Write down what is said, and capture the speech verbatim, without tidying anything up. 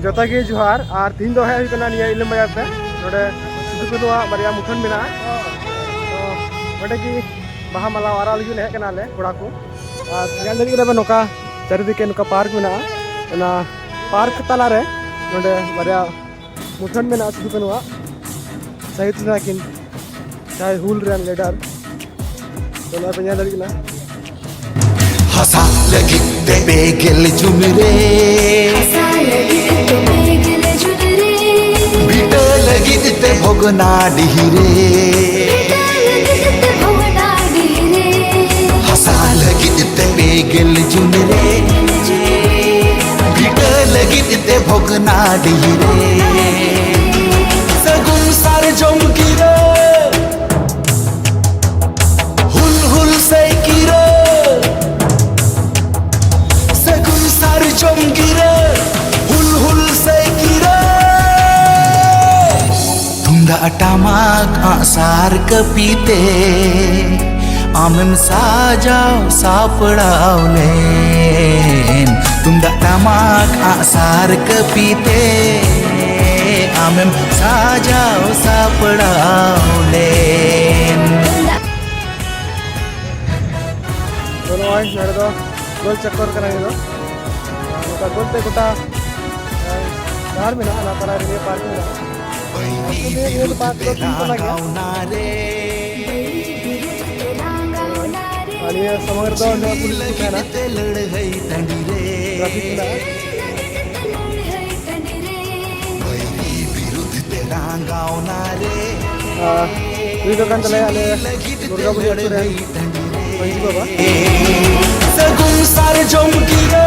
ᱡᱚᱛᱚ ᱜᱮ ᱡᱚᱦᱟᱨ᱾ ᱟᱨ ᱛᱤᱦᱤᱧ ᱫᱚ ᱦᱮᱡ ᱦᱩᱭ ᱠᱟᱱᱟ ᱱᱤᱭᱟᱹ ᱤᱞᱟᱢ ᱵᱟᱡᱟᱨ ᱛᱮ᱾ ᱱᱚᱰᱮ ᱥᱤᱫᱩ ᱠᱟᱹᱱᱩᱣᱟᱜ ᱵᱟᱨᱭᱟ ᱢᱩᱴᱷᱟᱹᱱ ᱢᱮᱱᱟᱜᱼᱟ, ᱛᱚ ᱚᱸᱰᱮ ᱜᱮ ᱵᱟᱦᱟ ᱢᱟᱞᱟ ᱟᱨᱟᱣ ᱞᱟᱹᱜᱤᱫ ᱞᱮ ᱦᱮᱡ ᱠᱟᱱᱟ ᱟᱞᱮ ᱠᱚᱲᱟ ᱠᱚ᱾ ᱟᱨ ᱧᱮᱞ ᱫᱟᱲᱮᱭᱟᱜ ᱠᱟᱱᱟ ᱯᱮ, ᱱᱚᱝᱠᱟ ᱪᱟᱨᱤᱫᱤᱠᱮ ᱱᱚᱝᱠᱟ ᱯᱟᱨᱠ ᱢᱮᱱᱟᱜᱼᱟ᱾ ᱚᱱᱟ ᱯᱟᱨᱠ ᱛᱟᱞᱟᱨᱮ ᱱᱚᱰᱮ ᱵᱟᱨᱭᱟ ᱢᱩᱴᱷᱟᱹᱱ ᱢᱮᱱᱟᱜᱼᱟ ᱥᱤᱫᱩ ᱠᱟᱹᱱᱩᱣᱟᱜ, ᱥᱟᱹᱦᱤᱫ ᱞᱮᱱᱟ ᱠᱤᱱ ᱡᱟᱦᱟᱸᱭ ᱦᱩᱞ ᱨᱮᱱ ᱞᱤᱰᱟᱨ᱾ ᱛᱚ ᱱᱚᱣᱟ ᱯᱮ ᱧᱮᱞ ᱫᱟᱲᱮᱭᱟᱜ ᱠᱟᱱᱟ᱾ ᱦᱟᱥᱟ ᱞᱟᱹᱜᱤᱫ ᱛᱮ ᱯᱮ ᱜᱮᱞ ᱡᱩᱱ ᱨᱮ, ᱦᱟᱥᱟ ᱞᱟᱹᱜᱤᱫ ᱛᱮ ᱯᱮ ᱜᱮᱞ ᱡᱩᱱ ᱨᱮ, ᱵᱤᱴᱟᱹ ᱞᱟᱹᱜᱤᱫ ᱛᱮ ᱵᱷᱚᱜᱽᱱᱟᱰᱤᱦᱤ ᱨᱮ, ᱵᱤᱴᱟᱹ ᱞᱟᱹᱜᱤᱫ ᱛᱮ ᱵᱷᱚᱜᱽᱱᱟᱰᱤᱦᱤ ᱨᱮ, ᱦᱟᱥᱟ ᱞᱟᱹᱜᱤᱫ ᱛᱮ ᱯᱮ ᱜᱮᱞ ᱡᱩᱱ ᱨᱮ, ᱵᱤᱴᱟᱹ ᱞᱟᱹᱜᱤᱫ ᱛᱮ ᱵᱷᱚᱜᱽᱱᱟᱰᱤᱦᱤ ᱨᱮ, ᱥᱟᱹᱜᱩᱱ ᱥᱟᱨᱡᱚᱢ ᱜᱤᱨᱟᱹ, ᱦᱩᱞ ᱦᱩᱞ ᱥᱟᱹᱭ ᱜᱤᱨᱟᱹ, ᱥᱟᱹᱜᱩᱱ ᱥᱟᱨᱡᱚᱢ ᱜᱤᱨᱟᱹ, ᱦᱩᱞ ᱦᱩᱞ ᱥᱟᱹᱭ ᱜᱤᱨᱟᱹ᱾ ᱛᱩᱢᱫᱟᱜ ᱴᱟᱢᱟᱠ ᱟᱜᱼᱥᱟᱨ ᱠᱟᱹᱯᱤ ᱛᱮ ᱟᱢᱮᱢ ᱥᱟᱡᱟᱣ ᱥᱟᱯᱲᱟᱣ ᱞᱮᱱ, ᱛᱩᱢᱫᱟᱜ ᱴᱟᱢᱟᱠ ᱟᱜᱼᱥᱟᱨ ᱠᱟᱹᱯᱤ ᱛᱮ ᱟᱢᱮᱢ ᱥᱟᱡᱟᱣ ᱥᱟᱯᱲᱟᱣ ᱞᱮᱱ᱾ ᱛᱚ ᱱᱚᱜᱼᱚᱭ ᱱᱚᱰᱮ ᱫᱚ ᱜᱳᱞ ᱪᱚᱠᱠᱚᱨ ᱠᱟᱱᱟ ᱱᱤᱭᱟᱹ ᱫᱚ᱾ ᱟᱨ ᱱᱚᱝᱠᱟ ᱜᱳᱞ ᱛᱮ ᱜᱚᱴᱟ, ᱮ, ᱰᱟᱦᱟᱨ ᱢᱮᱱᱟᱜᱼᱟ, ᱚᱱᱟ ᱛᱟᱞᱟ ᱨᱮ ᱱᱤᱭᱟᱹ ᱯᱟᱨᱠ ᱢᱮᱱᱟᱜᱼᱟ᱾ ᱟᱨ ᱱᱤᱭᱟᱹ ᱯᱟᱨᱠ ᱫᱚ ᱴᱷᱤᱠ ᱚᱱᱟ ᱜᱮᱭᱟ᱾ ᱟᱨ ᱱᱤᱭᱟᱹ ᱥᱟᱢᱟᱝ ᱨᱮᱫᱚ ᱱᱚᱣᱟ ᱯᱩᱞᱤᱥ ᱠᱚ ᱛᱟᱦᱮᱱᱟ, ᱴᱨᱟᱯᱷᱤᱠ ᱢᱮᱱᱟᱜᱼᱟ᱾ ᱟᱨ ᱱᱩᱭ ᱫᱚ ᱠᱟᱱ ᱛᱟᱞᱮᱭᱟ ᱟᱞᱮ ᱫᱩᱨᱜᱟᱯᱩᱨ ᱟᱹᱛᱩ ᱨᱮᱱ ᱢᱟᱹᱡᱷᱤ ᱵᱟᱵᱟ᱾ ᱥᱟᱹᱜᱩᱱ ᱥᱟᱨᱡᱚᱢ ᱜᱤᱨᱟᱹ,